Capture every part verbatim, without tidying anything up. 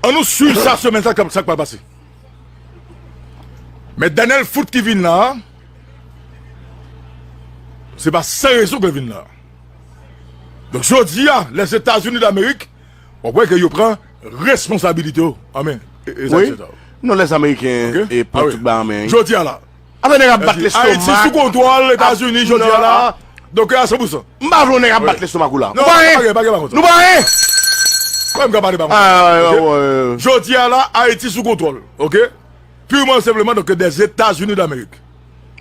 An nou swiv sa semèn sa, sa k pral pase. Men Daniel Foote ki vin la a, se pa san rezon ke l vin la a. Donk, jodi a, Lèzetazini Damerik, w ap wè ke yo pran responsabilite yo. Anmen. E, e sa, wi. Non, Lèzameyiken, ok, e pran tout bagay an men. Jodi a la, afè nèg ap bat lestomak. Ayiti sou kontwòl Etazini jodi a la. Donk, a san pou san. M pa vle yon nèg ap bat lestomak ou la. Non, pa gen, pa gen, pa gen. Nou pa gen. Wè, m ka pale pa konsa. Ok? Jodi a la, Ayiti sou kontwòl. Ok? Purman e senpleman, donk, des États-Unis d'Amérique.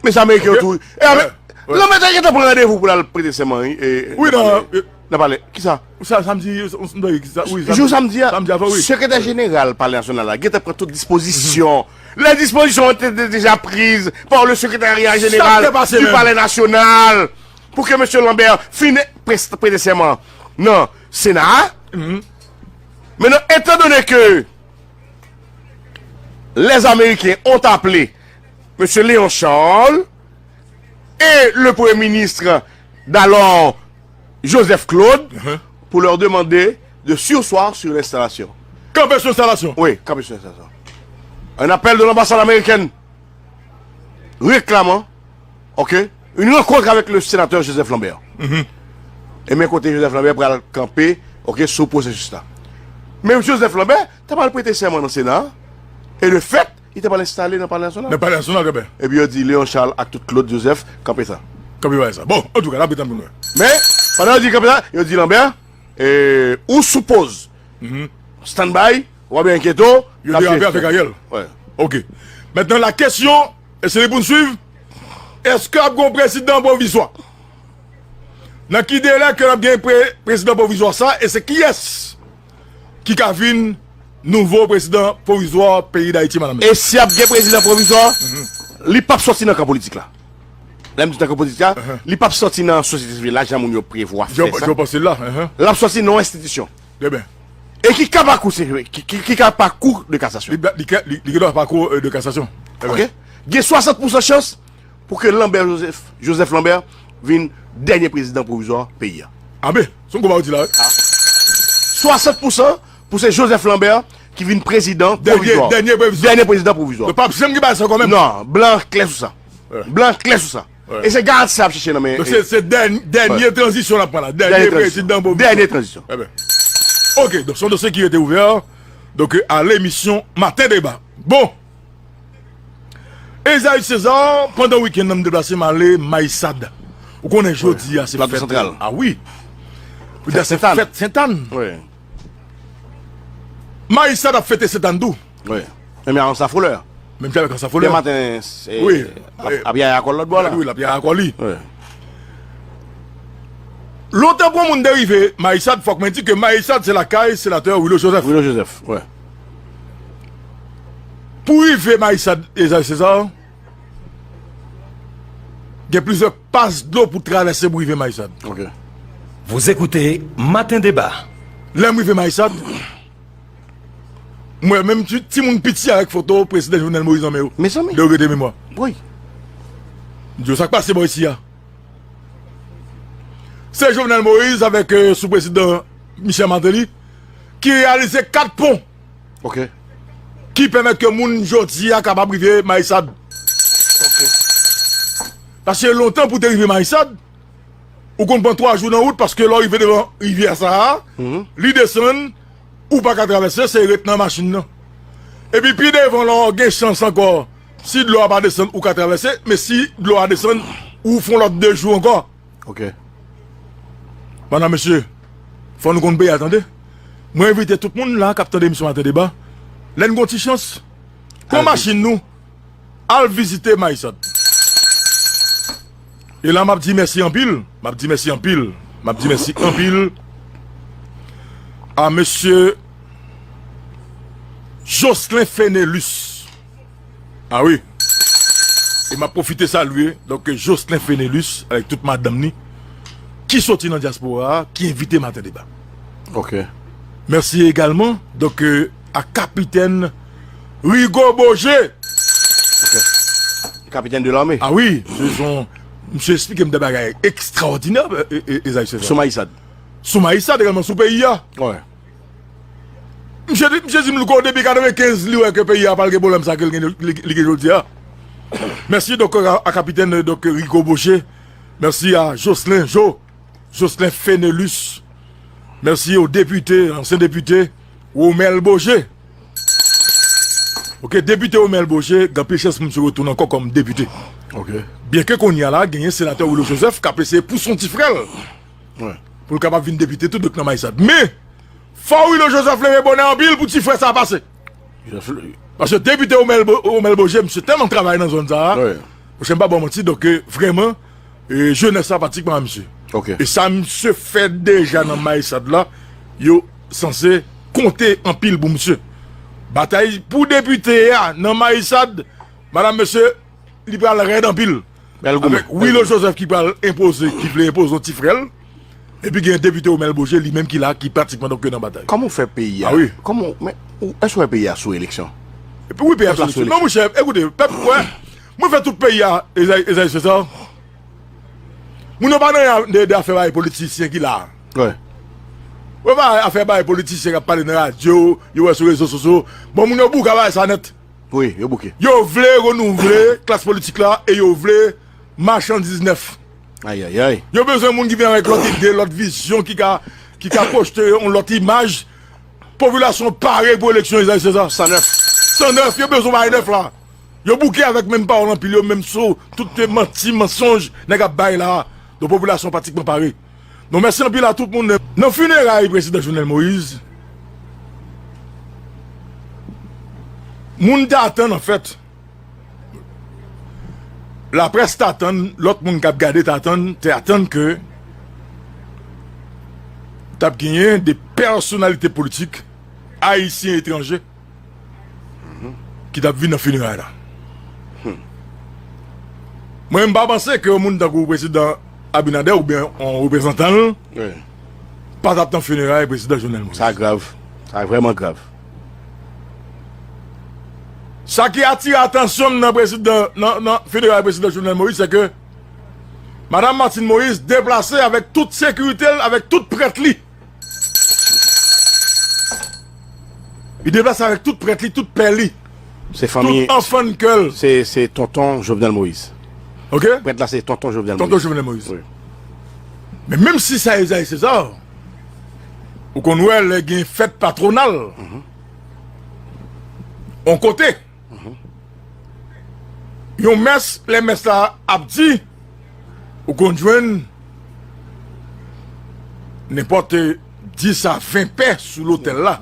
Men sa Ameriken yo tou. E, men, Lanbè te gentan pran randevou pou l al prete sèman, wi. Wi, nan palè. Kisa? Sa, samdi, wi, jou samdi a, samdi a, wi. Sekretè jeneral Palè Nasyonal la gentan pran tout dispozisyon. Les dispositions ont été déjà prises par le secrétariat général du Palais National pour que Monsieur Lambert fin preste- prête serment nan Sénat. Maintenant, étant donné que les Américains ont appelé Monsieur Léon Charles et le Premier ministre d'alors, Joseph Claude, pour leur demander de surseoir sur l'installation. Kanpe sou enstalasyon. Oui, kanpe sou enstalasyon. Un appel de l'ambassade américaine réclamant, ok, une rencontre avec le sénateur Joseph Lambert. E men kote Joseph Lambert pral kanpe, ok, sou pwosesis la. Men Joseph Lambert te pral prete sèman nan Sena, e de fèt, li te pral enstale nan Palè Nasyonal. Nan Palè Nasyonal, trè byen. Epi yo di Léon Charles ak tout Claude Joseph, kanpe sa. Kanpe bagay sa. Bon, antouka, n ap tann pou nou wè. Men, pandan yo di kanpe sa, yo di Lambert, e, ou sou poz. Stand by, ou pa byen enkyete w. Yo derape avèk Ariel. Wè. Ok. Maintenant, la question, e se li pou n swiv, èske ap gen yon prezidan pwovizwa? Nan ki delè ke n ap gen pre- prezidan pwovizwa sa, e se kiyès ki ka vin nouvo prezidan pwovizwa peyi Dayiti, madanm? E si ap gen prezidan pwovizwa, li p ap sòti nan kan politik la. Lè m di nan kan politik la, li p ap sòti nan sosyete sivil la, jan moun yo prevwa fè sa. Jan w panse l la. L ap sòti nan yon enstitisyon. Trè byen. E ki ka pa kou, se, ki, ki, ki ka pa kou de kasasyon. Li, li, li, li gen dwa pa kou, e, de kasasyon. Trè byen. Ok? Gen swasant pousan chans pou ke Lambert Joseph, Joseph Lambert vin dènye prezidan pwovizwa peyi a. Anben, se yon gwo pawòl w di la, wi. Swasant pousan pou se Joseph Lambert ki vin prezidan pwovizwa. Dènye, dènye prezidan. Dènye prezidan pwovizwa. Donk, p ap janm gen bagay sa ankò menm. Non, blan klè sou sa. Blan klè sou sa. E se garanti sa y ap chèche nan men. Donk, se, se dèn- dènye tranzisyon n ap pran la. Dènye prezidan pwovizwa. Dènye tranzisyon. Trè byen. Ok, donk, se yon dosye ki rete ouvè, donk, a lemisyon Maten Deba. Bon. Esaü César, pandan wikenn nan, m deplase m ale Mayisad. Ou konnen jodi a se fèt. Plato Santral. A wi. Fèt Sentàn. Fèt Sentàn. Wi. Mayisad ap fete Sentàn tou. Wi. Menm jan ak Ansa Folè. Menm jan ak Ansa Folè. Demen maten, se, wi, ap, ap yaya kò l lòt bò la. Wi, l ap yaya kò li. Wi. Lontan pou yon moun te rive Mayisad, fòk mwen di ke Mayisad se lakay senatè Willo Joseph. Willo Joseph, wi. Pou rive Mayisad, Esaü César, gen plizyè pas dlo pou travèse pou rive Mayisad. Ok. Vous écoutez Matin Débat. Lè m rive Mayisad, m wè menm ti, timoun piti avèk foto prezidan Jovenel Moïse nan men yo. Mezanmi. De regrete memwa. Wi. M di yo, sa k pase bò isi a? Se Jovenel Moïse avèk, e, sou prezidan Michel Martelly ki reyalize kat pon. Ok. Ki pèmèt ke moun jodi a kapab rive Mayisad. Ok. Paske lontan pou te rive Mayisad, ou konn pran twa jou nan wout, paske lè w rive devan rivyè sa a, li desann, ou pa ka travèse, se ret nan machin nan. Epi pi devan la, w gen chans ankò, si dlo a pa desann, ou ka travèse, men si dlo a desann, ou fè yon lòt de jou ankò. Ok. Madanm, mesye, fò nou konn peyi a, tande. Mwen envite tout moun la k ap tande emisyon Maten Deba, lè n gen yon ti chans, pran machin nou, al vizite Mayisad. E la, m ap di mèsi anpil, m ap di mèsi anpil, m ap di mèsi anpil a mesye Jocelyn Fenelus. A wi. E m ap pwofite salye, donk, Jocelyn Fenelus, avèk tout madanm ni, ki soti nan dyaspora a, ki envite Maten Deba. Ok. Mèsi egalman, donk, a kapitèn Rigaud Beaugé. Ok. Kapitèn de lame. A wi, se son, misye eksplike m de bagay ekstraòdinè, e, e, Esaü César. Sou Mayisad. Sou Mayisad egalman, sou peyi a. Wi. M Misye di, misye di m, Louko, depi katrevenkenz, li wè ke peyi a pral gen pwoblèm sa ke l gen, li, li gen jodi a. Mèsi, donk, a, a kapitèn, donk, Rico Boucher. Mèsi a Jocelyn Jo, Jocelyn Fenelus. Mèsi o depite, ansyen depite, Romel Beaugé. Ok, depite Romel Beaugé, gen anpil chans pou misye retounen ankò kòm depite. Ok. Byenke kounye a la, genyen senatè Willo Joseph k ap eseye pouse yon ti frè l. Wi. Pou l kapab vin depite tou, donk nan Mayisad. Men, fò Willo Joseph leve bonè anpil pou ti frè sa a pase. Joseph, paske depite Romel Bo-, Romel Beaugé, misye tèlman travay nan zòn sa a. Wi. Monchè, m pa ba w manti, donk, eh, vrèman, eh, jenès la pratikman a misye. Ok. E sa misye fè deja nan Mayisad la, yo sanse konte anpil pou misye. Batay pou depite a nan Mayisad, madanm, mesye, li pral rèd anpil. Bèl goumen, avèk bèl Willo goumen. Joseph ki pral enpoze, ki vle enpoze yon ti frè l. Epi gen depite Romel Beaugé, li menm ki la, ki pratikman donk nan batay. Kòman w fè peyi a? Ah wi. Kòman w, men, ou, èske w wè peyi a sou eleksyon? Epi wi, peyi a sou eleksyon. Non, monchè, ekoute, pèp, wè, mwen fè tout peyi a, Ezayi, Ezayi César. Moun yo pa nan de, de afè bay politisyen ki la. Wi. Yo pa afè bay politisyen k ap pale nan radyo, yo wè sou rezo sosyo. Bon, moun yo bouke bagay sa nèt. Wi, yo bouke. Yo vle renouvle klas politik la e yo vle machandiz nèf. Ayayay. Yo bezwen moun ki vin avèk lòt ide, lòt vizyon, ki ka, ki ka pwojte yon lòt imaj. Popilasyon pare pou eleksyon, Ezayi César. San nèf. San nèf, yo bezwen bagay nèf la. Yo bouke avèk menm pawòl anpil yo, menm sou tout manti, mansonj nèg ap bay la. Donk, popilasyon pratikman pare. Donk, mèsi anpil a tout moun. Nan fineray prezidan Jovenel Moïse, moun te atann, anfèt, laprès te atann, lòt moun k ap gade te atann, te atann ke t ap genyen de pèsonalite politik, ayisyen, etranje, ki t ap vin nan fineray la. Mwen, m pa panse ke yon moun tankou prezidan Abinader oubyen yon reprezantan l pa t ap nan fineray prezidan Jovenel Moïse. Sa grav. Sa vrèman grav. Sa ki atire atansyon m nan prezidan, nan, nan fineray prezidan Jovenel Moïse, se ke madanm Martine Moïse deplase avèk tout sekirite l, avèk tout prèt li. Li deplase avèk tout prèt li, tout pè li. Se fanmi, tout anfan kè l. Se, se tonton Jovenel Moïse. Ok? Prèt la se tonton Jovenel Moïse. Tonton Jovenel Moïse. Wi. Men menm si sa Ezayi César, ou konn wè lè gen fèt patwonal, on kote, yon mès, lè mès la ap di, ou konn jwenn nenpòt dis a ven pè sou lotèl la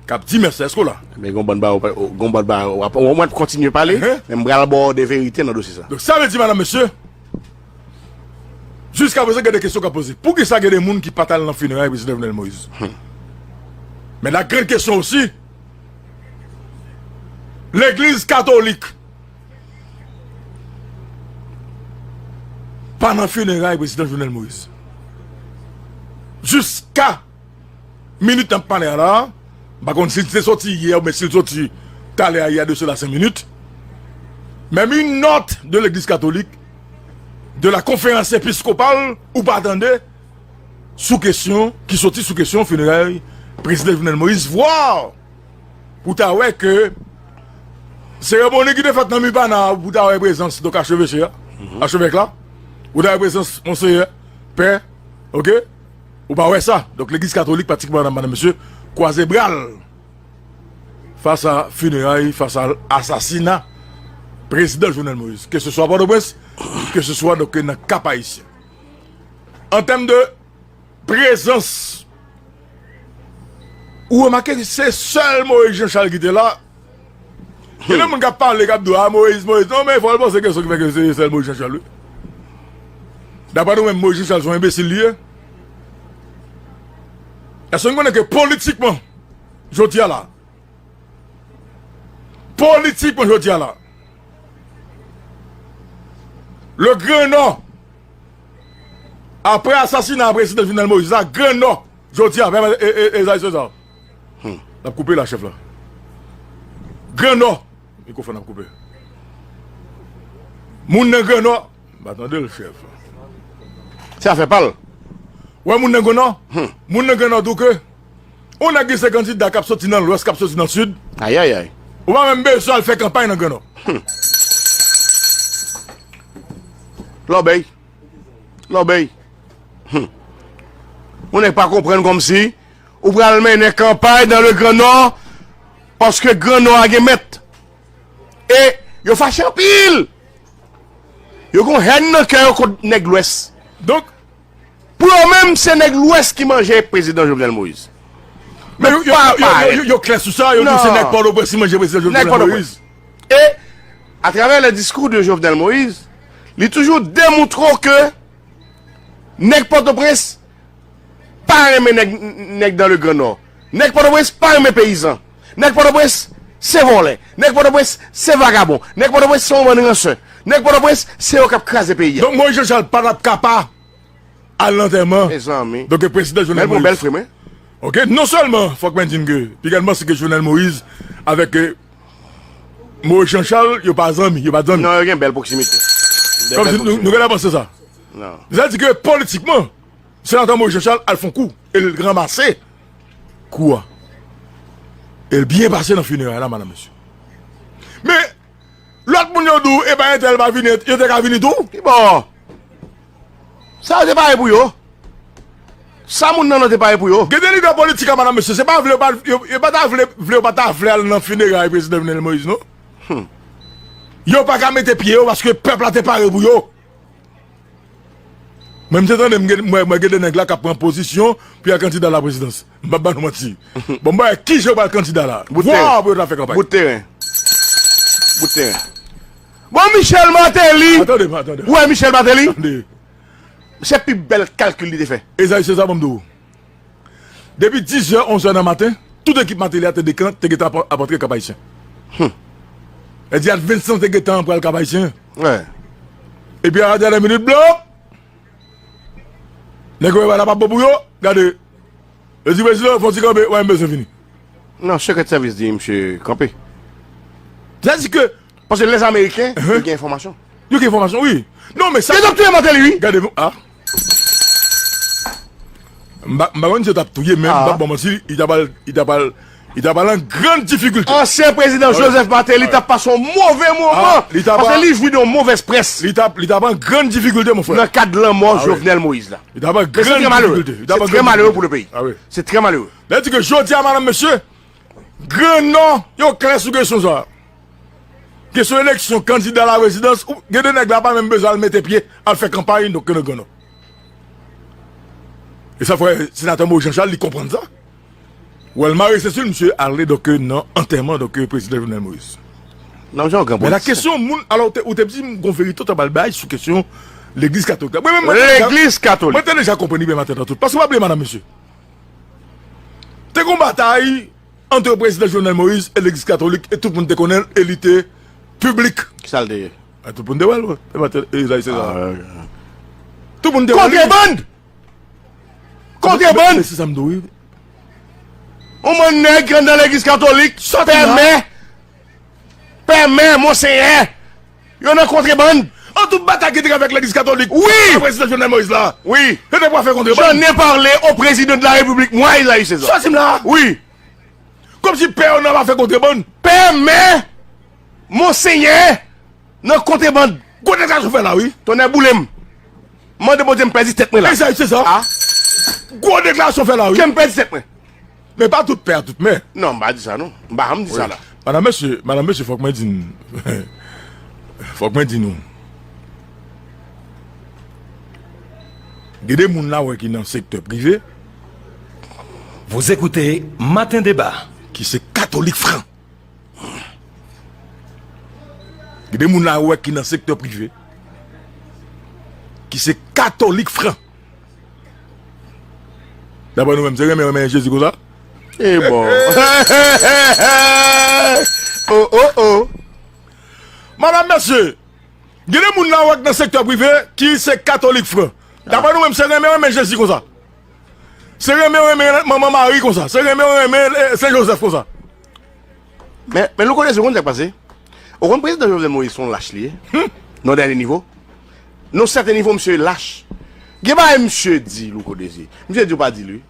k ap di mès la. Èske w la? Men gon bann ba, gon bann ba, w ap, w ap kontinye pale, men m pral ba w de verite nan dosye sa. Donk, sa vle di, madanm, mesye, jiskaprezan, gen de kesyon k ap poze. Poukisa gen de moun ki pa t al nan fineray prezidan Jovenel Moïse? Men la grande question aussi, Legliz Katolik pa nan fineray prezidan Jovenel Moïse. Jiska minit n ap pale a la, m pa konn si l te soti yè oubyen si l soti talè a, il y a de cela cinq minutes. Même une note de l'Église catholique, de la conférence épiscopale, ou pa tande sou kesyon, ki soti sou kesyon fineray prezidan Jovenel Moïse, vwa pou ta wè ke seremoni ki te fèt nan Mipana a, pou ta wè prezans, donk, acheveche a, achevèk la, pou ta wè prezans monseyè, pè, ok, ou pa wè sa. Donk, legliz katolik, pratikman, madanm, mesye, kwaze bra l fas a fineray, fas a asasina prezidan Jovenel Moïse, ke se swa Pòtoprens, ke se swa, donk, nan Kap Ayisyen. An tèm de prezans, ou remake se sèl Moïse Jean Charles ki te la. Gen de moun k ap pale, k ap di, a, Moïse, Moïse. Non, men fò l panse ke se ki fè ke se sèl Moïse Jean Charles, wi. Daprè nou menm, Moïse Jean Charles se yon enbesil li ye. Èske nou konnen ke politikman, jodi a la, politikman, jodi a la, le Grand Nord, apre asasina prezidan Jovenel Moïse la, Grand Nord, jodi a, e, e, e, Ezayi César. N ap koupe la, chèf la. Grand Nord, mikwofòn ap koupe. Moun nan Grand Nord, m pa tande l, chèf. Se afè pa l. Wè moun nan Grand Nord, moun nan Grand Nord di w ke Ou nèg ki se kandida k ap soti nan Lwès, k ap soti nan Sid. Ayayay. Ou pa menm bezwen al fè kanpay nan Gran Nò. Lòbèy. Lòbèy. Hum. Ou nèg pa konprann kòmsi ou pral mennen kanpay dans le Grand Nord paske Gran Nò a gen mèt. E yo fache anpil. Yo gon hèn nan kè yo kont nèg Lwès. Donk, pou yo menm, se nèg Lwès ki manje prezidan Jovenel Moïse. Men yo, yo, yo, yo, yo, yo klè sou sa, yo di se nèg Pòtoprens ki manje prezidan Jovenel Moïse. E, atravè le diskou de Jovenel Moïse, li toujou demontre w ke nèg Pòtoprens pa renmen nèg, nèg dans le Grand Nord. Nèg Pòtoprens pa renmen peyizan. Nèg Pòtoprens se vòlè. Nèg Pòtoprens se vagabon. Nèg Pòtoprens se yon bann ransè. Nèg Pòtoprens se yo k ap kraze peyi a. Donk Moïse Jean Charles pa t ap ka pa al lantèman. Mezanmi. Donk prezidan Jovenel Moïse. Bèl pou bèl frè mwen. Ok, non sèlman fòk mwen di n ke piga n panse ke Jovenel Moïse avèk Moïse Jean Charles yo pa zanmi, yo pa t zanmi. Non, yo gen bèl pwoksimite. Kòmsi nou, nou gentan panse sa. Non. Sa di ke politikman, Senatè Moïse Jean Charles al fè yon kou e l ranmase kou a. E l byen pase nan fineray la, madanm mesye. Men, lòt moun yo di w, e pa entèl pa vini, yo te ka vini tou. Ki bò? Sa yo te pare pou yo. Sa moun nan nan te pare pou yo. Gen de lidè politik a, madanm mesye, se pa vle yo pa, yo, yo pa ta vle, vle yo pa ta vle al nan fineray prezidan Jovenel Moïse, non. Yo pa ka mete pye yo paske pèp la te pare pou yo. Mwen, m te tande, m gen, mwen, mwen gen de nèg la k ap pran pozisyon pou y al kandida laprezidans. M p ap ba nou manti. Bon, m ba w kijan yo pral kandida la. Vwa pou yo ta fè kanpay. Bout teren. Bout teren. Bon, Michel Martelly. Tande, tande. Ou wè Michel Martelly? Tande. Se pi bèl kalkil li te fè. E sa, se sa, ban m di w. Depi dizè, onzè nan maten, tout ekip Martelly a te dekan, te gentan ap, ap antre Kap Ayisyen. Hum. E di a Vincent te gentan pral Kap Ayisyen. Epi a la dènyè minit, blop! Nèg yo wè bagay la p ap bon pou yo, gade. Yo di prezidan, fè yon ti kanpe, wè m bezwen vini. Non, Secret Service di misye kanpe. Sa di ke Paske lèzameriken, yo gen enfòmasyon. Yo gen enfòmasyon, wi. Non, men sa. Yo t ap touye Martelly, wi. Gade, a. M pa, m pa konn si yo t ap touye, men m p ap ba w manti, li t ap al, li t ap al, li t ap al an grann difikilte. Ansyen prezidan Joseph Martelly t ap pase yon move moman. Paske li jwi de yon movèz près. Li t ap, li t ap an grann difikilte, mon frè. Nan kad lanmò Jovenel Moïse la. Li t ap an grann difikilte. Se trè malere pou le peyi. Se trè malere. Lè di ke jodi a, madanm, mesye, Gran Nò, yo klè sou kesyon sa a. Kesyon eleksyon kandida laprezidans, ou, gen de nèg la pa menm bezwen al mete pye, al fè kanpay, donk, nan Gran Nò. E sa fè senatè Moïse Jean Charles, li konprann sa. Ou wè l mare senti l, misye ale, donk, nan antèman, donk, prezidan Jovenel Moïse. Men la kesyon, moun, alò, ou te, ou te di m gon verite, ou t ap al bay sou kesyon legliz katolik la. Mwen menm, mwen te deja, mwen te deja konprann li, men maten nan tout. Paske w pa bliye, madanm, mesye. Te gon batay ant prezidan Jovenel Moïse e legliz katolik, e tout moun te konnen l, e li te piblik. Kisa l te ye? A, tout moun te wè l, wi. E pa te, e, Zay Seza. Tout moun te wè l. Kontrebann! Kontrebann! Men se sa m di w, wi. Yon bann nèg anndan legliz katolik, pè mè, pè mè, monsenyè, yo nan kontrebann. An tout batay ki te gen avèk legliz katolik. Wi! Prezidan Jovenel Moïse la. Wi. Yo te pral fè kontrebann. J'en ai parlé au président de la République, moi, Esaïe César. Sòti m la. Wi. Kòmsi pè yo nan pa fè kontrebann. Pè, mè, monsenyè, nan kontrebann. Gwo deklarasyon fè la, wi. Tonnè boule m. Mande Bondye m pèdi tèt mwen la. Esaïe César. A. Gwo deklarasyon fè la, wi. Ke m pèdi tèt mwen. Men pa tout pè a tout mè. Non, m pa di sa non. M pa janm di sa la. Madanm, mesye, madanm, mesye, fòk mwen di n, fòk mwen di nou. Gen de moun la wè ki nan sektè prive. Vous écoutez Matin Débat. Ki se katolik fran. Gen de moun la wè ki nan sektè prive. Ki se katolik fran. Daprè nou menm, se renmen renmen Jezi konsa? E bon. Oh, oh, oh. Madanm, mesye, gen de moun nan wè k nan sektè prive ki se katolik fran. Daprè nou menm, se renmen renmen Jezi konsa? Se renmen renmen Manman Mari konsa? Se renmen renmen, eh, Sen Jozèf konsa? Men, men Louko Dezi, ou konn sa k pase? Ou konn prezidan Jovenel Moïse se yon lach li ye? Nan yon dènye nivo. Nan yon sèten nivo, misye lach. Gen bagay misye di, Louko Dezi. Misye di ou pa di l, wi.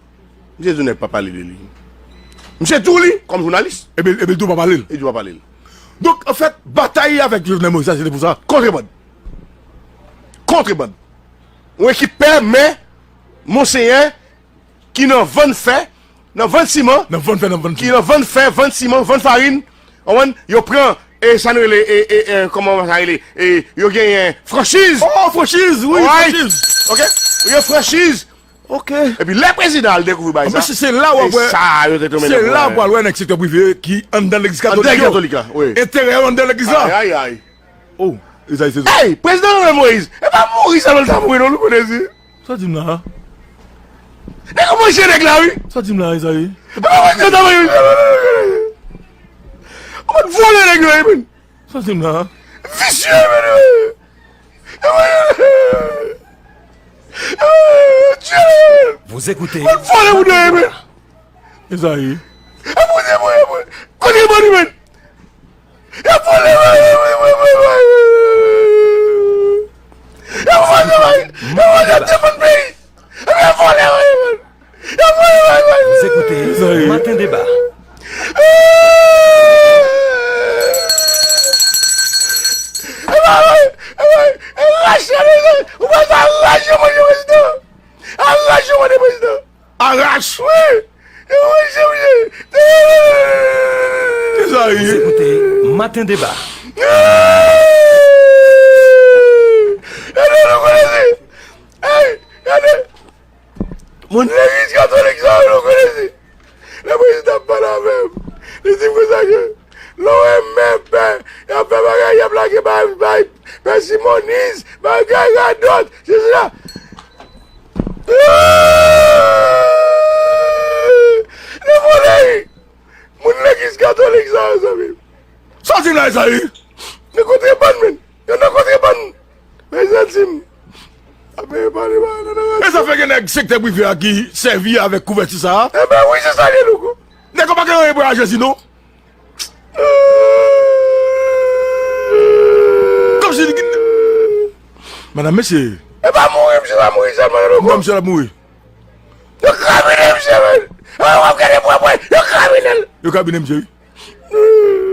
Misye di ou nèg pa pale de li. Misye tou li, kòm jounalis. Epi, epi l tou pa pale l. Li tou pa pale l. Donk, anfèt, batay avèk Jovenel Moïse la, se te pou sa. Kontrebann. Kontrebann. Yon ekip pè, men, Monseyè, ki nan vann fè, nan vann siman, nan vann fè, nan vann ki siman, nan vann fè, vann siman, vann farin, w konprann? Yo pran, e sa nou rele, e, e, e, kòman sa rele? E, yo genyen franchiz. Oh, franchiz, wi, franchiz. Ok? Yo franchiz. Ok. Epi lè prezidan al dekouvri bagay sa, se la w ap wè, sa yo te tonbe nan se la w pral wè nèg sektè prive ki anndan legliz katolik yo. Anndan legliz katolik la, wi. Enterè yo anndan legliz la. Ay, ay, ay. Oh, Ezayi se. Hey, prezidan Jovenel Moïse, e pa mouri sèlman l ta mouri non, nou konnen si. Sa w di m la a? Nèg yo manje nèg la, wi. Sa w di m la a, Ezayi? E pa manje yo ta manje, wi. Ou pa t vòlè nèg yo, wi, men. Sa w di m la a? Visye, men, wi. Tye, men. Vous écoutez. Ou pa t vòlè moun yo, wi, men. Ezayi. E Bondye, Bondye, Bondye. Kote Bondye, men? Y ap vòlè, y ap vòlè, y ap vòlè, y ap vòlè, y ap defann peyi. Y ap vòlè, y ap vòlè. Vous écoutez Matin Débat. Ou pa sa laj yo mande prezidan. A laj yo mande prezidan. Arach. Wi. Yo manje, manje. Ezayi. Vous écoutez Matin Débat. Gade, nou konnen si. Hey, gade. Moun legliz katolik sa yo, nou konnen si. Lè prezidan ap pale avè m, li di m konsa ke lè w renmen pè, y ap fè bagay, y ap lage bay, bay, pè Simonis, bagay radòt, sesi la. Nan vòlè, moun legliz katolik sa yo, zanmi m. Sa w di m la, Ezayi? Nan kontrebann, men. Yo nan kontrebann. Mezanmi. Apre pale ba nan radyo. E sa fè gen nèg sektè prive a ki sèvi avèk kouvèti sa a? Enben wi, se sa l ye, Louko. Nèg yo pa gen anyen pou wè a Jezi, non. Kòmsi li gen. Madanm, mesye. E pa mouri, misye va mouri sèlman, Louko. Non, misye ap mouri. Yo kramine misye, men. A, w ap gade bwè, bwè. Yo kramine l. Yo kramine misye, wi.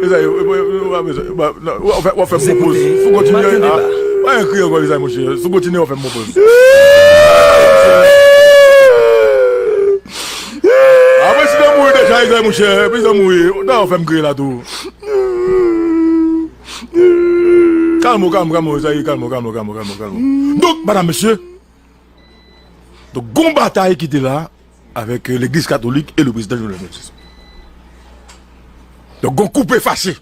Ezayi, w ap fè m pwopoz. Si w kontinye, a, pa gen kri ankò, Ezayi, monchè. Si w kontinye, w ap fè m pwopoz. A, prezidan mouri deja, Ezayi, monchè. Prezidan mouri. W ap fè m kriye la tou. Kalme w, kalme w, kalme w, Ezayi, kalme w, kalme w, kalme w, kalme w, kalme w. Donk, madanm, mesye, Donk, gon batay ki te la avèk, euh, legliz katolik e le prezidan Jovenel Moïse. Donk, gon koupe fache.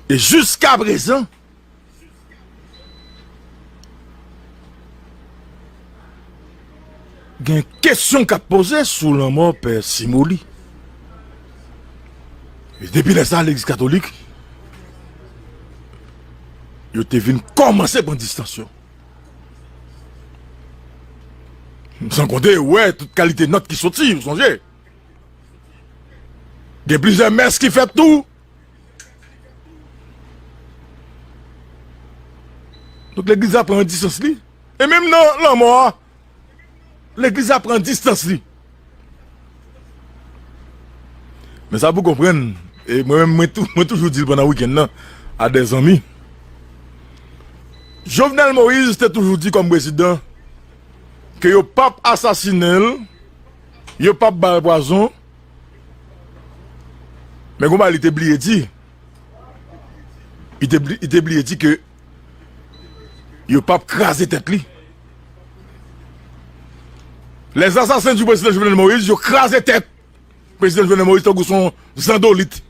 E jiska prezan, gen kesyon k ap poze sou lanmò pè Simoli. E depi lè sa, legliz katolik, yo te vin kòmanse pran distans yo. San konte, wè, tout kalite nòt ki soti, ou sonje. Gen plizyè mès ki fèt tou. Donk, legliz la pran distans li. E menm nan lanmò a, legliz la pran distans li. Men sa pou konprann, e mwen menm, mwen tou, mwen toujou di l pandan wikenn nan, a dè zanmi. Jovenel Moïse te toujou di kòm prezidan ke yo p ap asasinen l, yo p ap ba l pwazon, men gon bagay li te bliye di. Li te bli-, li te bliye di ke yo p ap kraze tèt li. Les assassins du président Jovenel Moïse, yo kraze tèt prezidan Jovenel Moïse tankou son zandolit.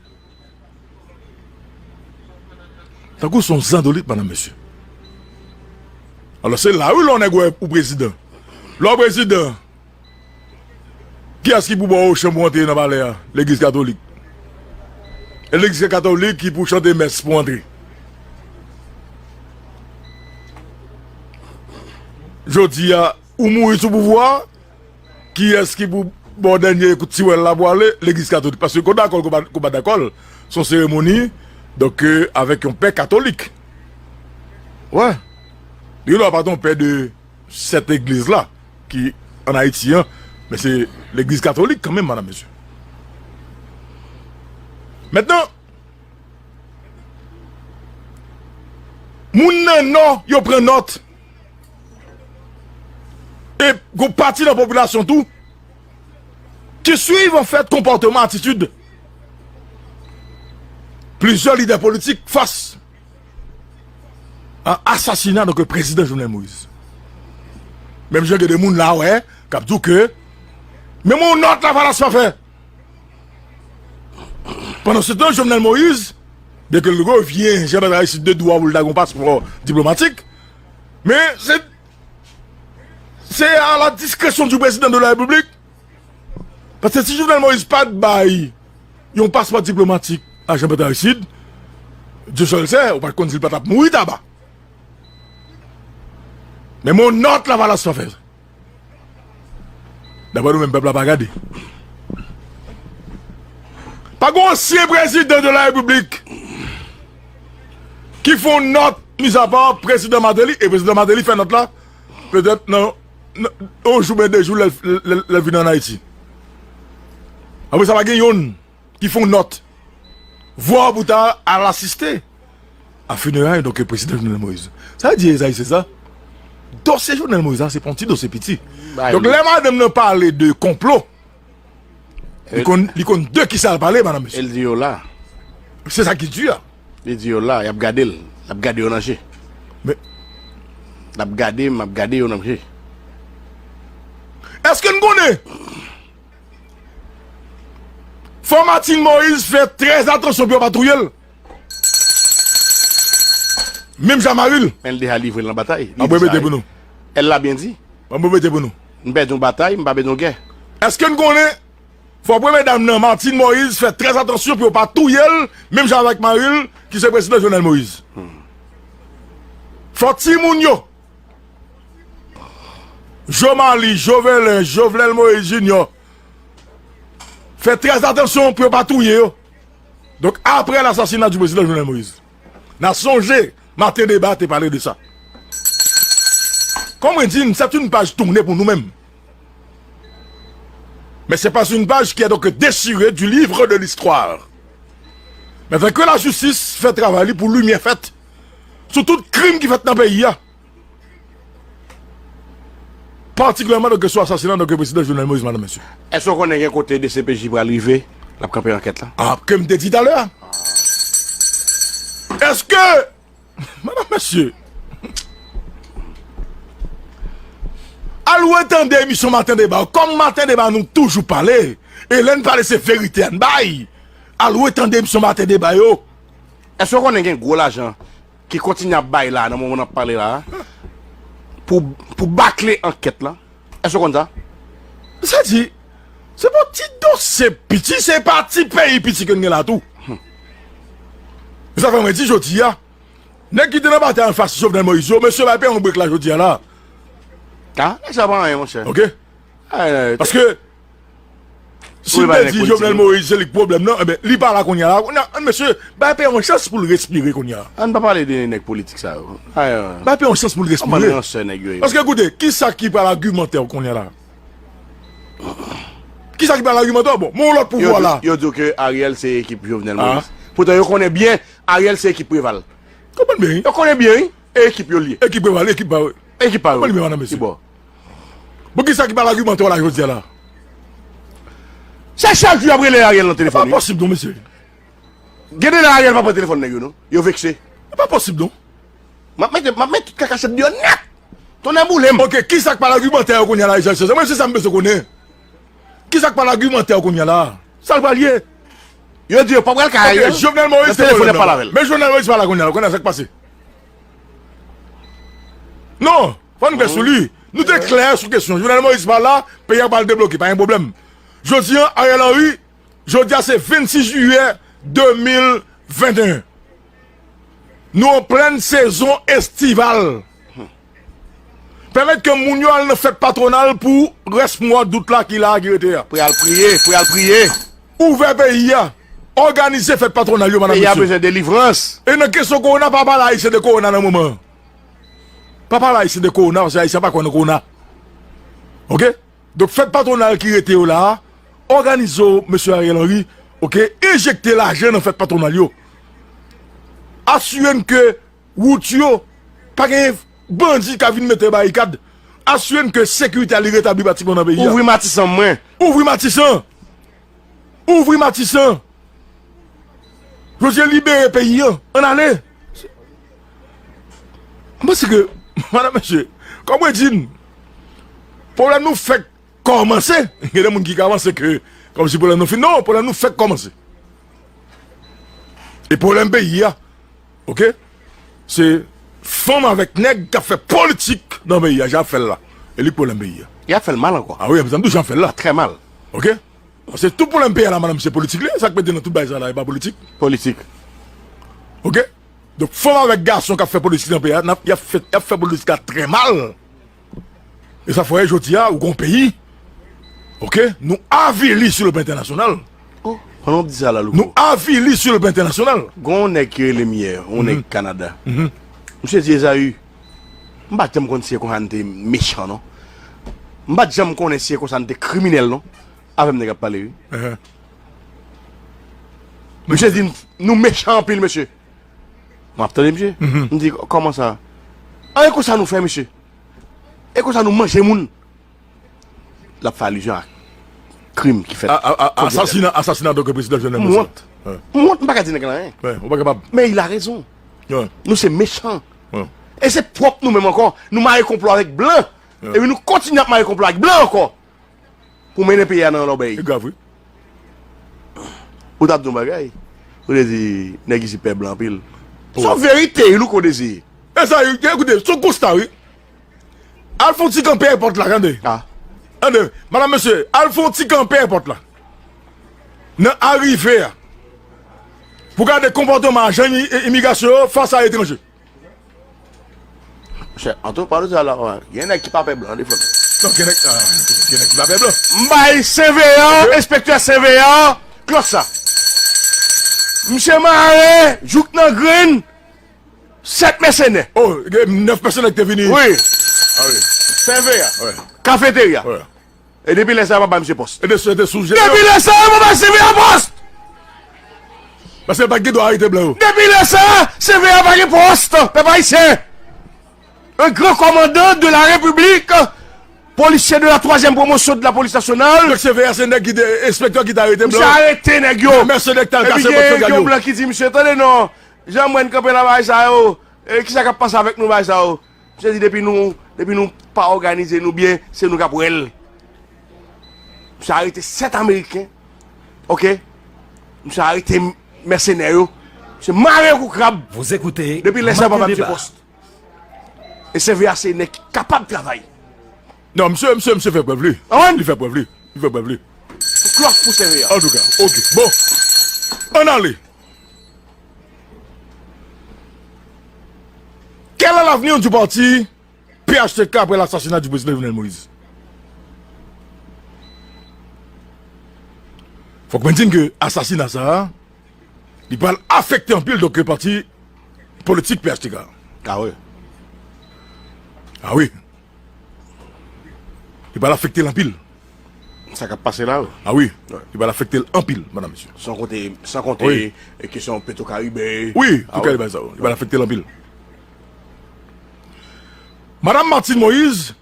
Tankou son zandolit, madanm, mesye. Alò, se la, wi, lè yon nèg wè ou prezidan. Lè w prezidan, kiyès ki pou ba w ochan pou antre nan palè a? Legliz katolik. E legliz katolik ki pou chante mès pou antre. Jodi a, ou mouri sou pouvwa a, kiyès ki pou ba w dènye kout tiwèl la pou ale? Legliz katolik. Paske ko dakò l, ko pa, ko pa dakò l, se yon seremoni, donk, euh, avèk yon pè katolik. Wè. Li gen dwa pa t yon pè de sèt egliz la ki ann Ayiti an, Men se legliz katolik kanmenm, madanm, mesye. Mentnan, moun nan Nò, yo pran nòt. E gon pati nan popilasyon tou ki swiv, anfèt, konpòteman, atitid plizyè lidè politik fas a asasina, donk, prezidan Jovenel Moïse. Menm jan gen de moun la, wè, k ap di w ke, men yon nòt Lavalas pa fè. Pandan se tan, Jovenel Moïse, byen ke l revyen, Jean Bertrand Aristide de dwa pou l ta gen yon paspò diplomatik, men se, se à la discrétion du président de la République. Paske si Jovenel Moïse pa t bay yon paspò diplomatik a Jean Bertrand Aristide, Dieu seul sait, ou pa t konn si l pa t ap mouri taba. Men yon nòt Lavalas pa fè. Daprè nou menm, pèp la pa gade. Pa gen ansyen prezidan de la repiblik ki fè yon nòt, mizapa prezidan Martelly, e prezidan Martelly fè nòt la, petèt nan, nan yon jou, ben de jou, lè, lè, lè, lè l vin ann Ayiti. Apre sa, pa gen youn ki fè yon nòt. Vwa pou ta al asiste a fineray, donk, prezidan Jovenel Moïse. Sa vle di, Ezayi, se sa. Dosye Jovenel Moïse la, se pa yon ti dosye piti. Donk, lè madanm nan pale de konplo, li konn, li konn de kisa l pale, madanm, mesye. El di yo la. Se sa ki di a. Li di yo la, y ap gade l. L ap gade yo nan je. Men, l ap gade, m ap gade yo nan je. Èske n konnen? Fò Martine Moïse fè trè atansyon pou yo pa touye l. Menm jan mari l. Men l deja livre l nan batay. Li di sa, wi. Mwen repete pou nou. El l'a bien dit. Mwen repete pou nou. M pèdi yon batay, m pa pèdi yon gè. Èske n konnen fò premye dam nan, Martine Moïse, fè trè atansyon pou yo pa touye l, menm jan avèk mari l, ki se prezidan Jovenel Moïse? Fò timoun yo, Jomaly, Jovelin, Jovenel Moïse Junior, fè trè atansyon pou yo pa touye yo. Donk, après l'assassinat du président Jovenel Moïse, n a sonje, Maten Deba te pale de sa. Kon mwen di n, c'est une page tournée pour nous-mêmes. Mais c'est pas une page qui est donc déchirée du livre de l'histoire. Men fè ke lajistis fè travay li pou limyè fèt sou tout krim ki fèt nan peyi a. Patikilyèman, donk, sou asasina, donk, prezidan Jovenel Moïse, madanm, mesye. Èske w konnen gen kote D C P J pral rive, l ap kanpe ankèt la? A, ke m te di talè a. Èske, madanm, mesye, al retande emisyon Maten Deba. Kòm Maten Deba, nou toujou pale. E lè n pale, se verite a n bay. Al retande emisyon Maten Deba yo. Èske w konnen gen gwo lajan ki kontinye ap bay la, nan moman n ap pale la, pou, pou bakle ankèt la? Èske w konn sa? Sa di, se pa ti dosye piti, se pa ti peyi piti ke n gen la tou. Sa fè mwen di jodi a, nèg ki te nan batay anfas Jovenel Moïse yo, mesye, bay pè yon brek la jodi a la. A, nèg sa pa anyen, monchè. Oke? Paske, si m te di Jovenel Moïse, se li k pwoblèm nan, enben, li pa la kounye a la. Kounye a, mesye, bay pè yon chans pou l respire kounye a. Ann pa pale de nèg politik sa yo. Bay pè yon chans pou l respire. Paske, koute, kisa ki pral agimante w kounye a la? Kisa ki pral agimante w? Bon, men yon lòt pouvwa la. Yo di w ke Ariel se ekip Jovenel Moïse. Poutan, yo konnen byen, Ariel se ekip Preval. Konprann byen, wi. Yo konnen byen, wi. E ekip yo l ye. Ekip Preval, ekip pa, wi. Ekip pa, wi. Konprann byen, madanm, mesye. Bon, kisa ki pral agimante w la jodi a la? Se chak jou y ap rele Ariel nan telefòn, wi. E pa posib non, mesye. Gen de lè Ariel pa pran telefòn nèg yo, non. Yo vekse. E pa posib non. M ap mete, m ap mete tout kakachat deyò nèt. Tonnè boule m. Oke, kisa k pral agimante yo kounye a la, Ezayi Sezè? Mwen, se sa m bezwen konnen. Kisa k pral agimante yo kounye a la? Sa l pral ye? Yo di yo pa pral kay Ariel. Oke, Jovenel Moïse te pwoblèm nan. Men Jovenel Moïse pa la kounye a la. Kounye a, sa k pase? Non, fò n klè sou li. Nou te klè sou kesyon. Jovenel Moïse pa la, peyi a pral debloke, pa gen pwoblèm. Jodi a, Ariel Henry, jodi a se vennsis jiyè de mil venteyen. Nou an plèn sezon estival. Pèmèt ke moun yo al nan fèt patwonal pou rès mwa dout la ki la a, ki rete a. Pou y al priye, pou y al priye. Ouvè peyi a. Òganize fèt patwonal yo, madanm, mesye. Peyi a bezwen delivrans. E nan kesyon kowona, pa pale ayisyen de kowona nan moman an. Pa pale ayisyen de kowona, paske ayisyen pa kwè nan kowona. Oke? Donk, fèt patwonal ki rete yo la a, òganize w, mesye Ariel Henry, oke, enjekte lajan nan fèt patwonal yo. Asire n ke wout yo, pa gen bandi ka vin mete barikad. Asire n ke sekirite a li retabli pratikman nan peyi a. Ouvri Matisan mwen. Ouvri Matisan. Ouvri Matisan. Jodi a libere peyi an. Ann ale. Mwen panse ke, madanm, mesye, kòm mwen di n, pwoblèm nou fèk kòmanse. Gen de moun ki ka panse ke, kòmsi pwoblèm nou fin. Non, pwoblèm nou fèk kòmanse. E pwoblèm peyi a, oke? Se fanm avèk nèg k ap fè politik nan peyi a, jan y ap fè l la. E li k pwoblèm peyi a. Y ap fè l mal ankò. A wi, sa m toujou ap fè l la. Trè mal. Oke? Paske tout pwoblèm peyi a la, madanm, se politik li. Sa k mete nan tout bagay sa la, e pa politik. Politik. Oke? Donk, fanm avèk gason k ap fè politik nan peyi a, n ap, y ap fè, y ap fè politik la trè mal. E sa fè w wè jodi a, ou gen yon peyi, oke, nou avili sou le plan entènasyonal. Oh, pandan w di sa la, Louko. Nou avili sou le plan entènasyonal. Gen yon nèg ki rele m yè, yon nèg Kanada. Misye di, Ezayi, m pa t janm konn si se konsa n te mechan, non. M pa t janm konnen si se konsa n te kriminèl, non. Avè m nèg ap pale, wi. Misye di, nou mechan anpil, mesye. M ap tande misye. M di, kòman sa? An, e konsa nou fè, mesye. E konsa nou manje moun. L ap fè alizyon a krim ki fèt. A, a, a, asasina, asasina donk prezidan Jovenel Moïse. M wont. M wont, m pa ka di nèg la anyen. Wi, ou pa kapab. Men il a raison. Wi. Nou se mechan. Wi. E se pwòp nou menm ankò. Nou mare konplo avèk blan. Wi. Epi nou kontinye ap mare konplo ak blan ankò. Pou mennen peyi a nan lòbèy. E grav, wi. Ou t ap di yon bagay. Ou te di, nèg isit pè blan anpil. Se yon verite, wi, Louko Désir. E sa, wi, ekoute, se yon konsta, wi. Al fè yon ti kanpe ayewopò la, tande. Ah. Tande, madanm, mesye, al fè yon ti kanpe ayewopò la. Nan arive a. Pou gade konpòtman ajan i-, i-, imigrasyon yo fas a etranje. Monchè, antre pa de sa la, gen nèg ki pa pè blan, de frè m. Non, gen nèg, ah, gen nèg ki pa pè blan. M bay seveyan, enspektè seveyan, klòch sa. Misye mare, jouk nan grenn, sèt mèsenè. Oh, gen nèf mèsenè ki te vini. Wi. Ah wi. Seveyan. Wi. Kafeterya. Wi. E depi lè sa yo pa bay misye pòs. E de, e de sou je yo. Depi lè sa yo pa bay seveyan pòs. Paske l pa t gen dwa arete blan yo. Depi lè sa, seveyan pa gen pòs, pèp ayisyen. Un grand commandant de la République, policier de la troisième promotion de la police nationale. Donk seveyan se nèg ki te, enspektè ki te arete blan yo. Misye arete nèg yo. Mèsenè ki t al kase pòt yo. Epi gen yon blan ki di misye, tande non, jan m wè n kanpe nan bagay sa yo, e kisa k ap pase avèk nou bagay sa yo? Misye di depi nou, depi nou pa òganize nou byen, se nou k ap wè l. Misye arete sèt Ameriken. Oke? Misye arete mèsenè yo. Misye mare yo kou krab. Vous écoutez Depi lè sa yo pa bay misye pòs. E seveyan se nèg ki kapab travay. Non, misye, misye, misye fè prèv li. Li fè prèv li. Li fè prèv li. Klòch pou seveyan. Antouka, oke. Bon. Ann ale. Quel est l'avenir du parti P H T K après l'assassinat du président Jovenel Moïse? Fòk mwen di n ke asasina sa a, li pral afekte anpil donk pati politik P H T K. Ah wi. Ah wi. Li pral afekte l anpil. Sa k ap pase la, wi. Ah wi. Li pral afekte l anpil, madanm, mesye. San konte, san konte, e kesyon Petro Caribe. Wi, tout kalite bagay sa yo. Li pral afekte l anpil. Madanm Martine Moïse,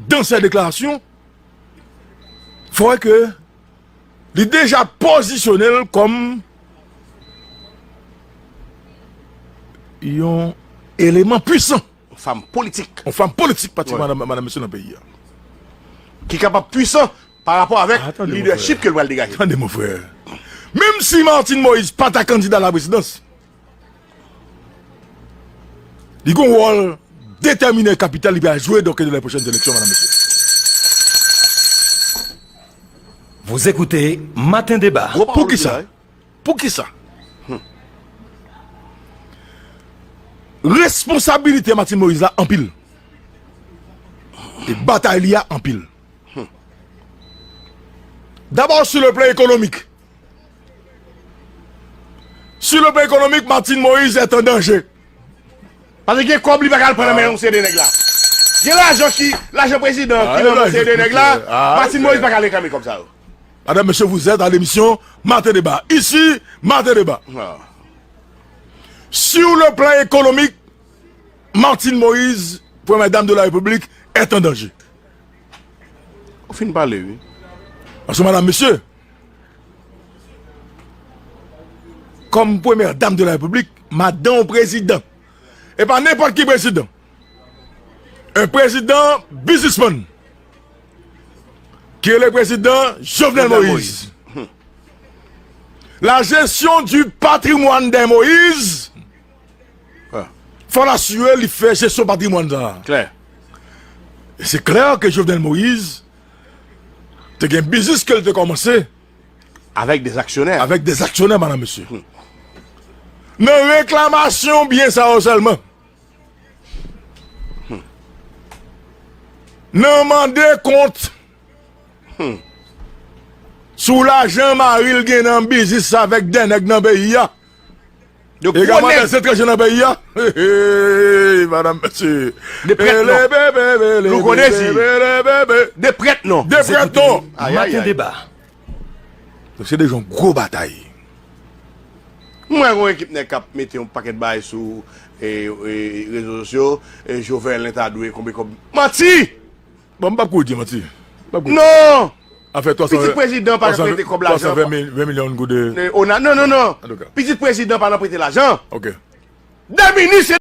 dans ses déclarations, fò wè ke li deja pozisyone l kòm yon eleman pwisan. Yon fanm politik. Yon fanm politik, pratikman, madanm, mesye, nan peyi a. Ki kapab pwisan pa rapò avèk lidèchip ke l pral degaje. Tande, mon frè. Menm si Martine Moïse pa ta kandida la prezidans, li gon wòl detèminan e kapital li pral jwe donk nan lè pwochèn eleksyon, madanm, mesye. Vous écoutez Matin Débat. Poukisa? Poukisa? Responsabilite Martine Moïse la anpil. E batay li a anpil. D'abord sur le plan économique. Sur le plan économique, Martine Moïse est en danger. Paske gen kòb li pa ka al pran nan men yon seri de nèg la. Gen lajan ki, lajan prezidan ki nan men se de nèg la, Martine Moïse pa ka reklame kòb sa yo. Madame, Monsieur, vous êtes à l'émission Matin Débat. Ici, Matin Débat. Sur le plan économique, Martine Moïse, première dame de la République, est en danger. Ou fin pale, wi. Paske, madame, mesye, kòm premyè dam de la repiblik, madan yon prezidan, e pa nenpòt ki prezidan, un président businessman, ki rele prezidan Jovenel Moïse. La gestion du patrimoine des Moïse, fò l asire li fè jesyon patrimwàn sa. Klè. E se klè ke Jovenel Moïse te gen biznis ke l te kòmanse avèk de aksyonè. Avèk de aksyonè, madam, mesye. Nan reklamasyon byen sa yo sèlman. Nan mande kont sou lajan mari l gen nan biznis avèk de nèg nan peyi a. De gwo nèg. Egalman, de etranje nan peyi a. Hey, madam, mesye. De prèt non. Louko Dezi. De prèt non. De prèt non. Maten deba. Donk, se deja yon gwo batay. Mwen wè yon ekip nèg k ap mete yon pakèt bagay sou e, e, rezo sosyo. E, Jovenel ta dwe konbe kòb. Manti! Bon, m p ap kouri di manti. M p ap kouri. Non! Afè twa san, pitit prezidan pa nan prete kòb lajan. Twa san ven mil, ven milyon goud. E, ona, non, non, non. Antouka. Pitit prezidan pa nan prete lajan. Ok. De minis e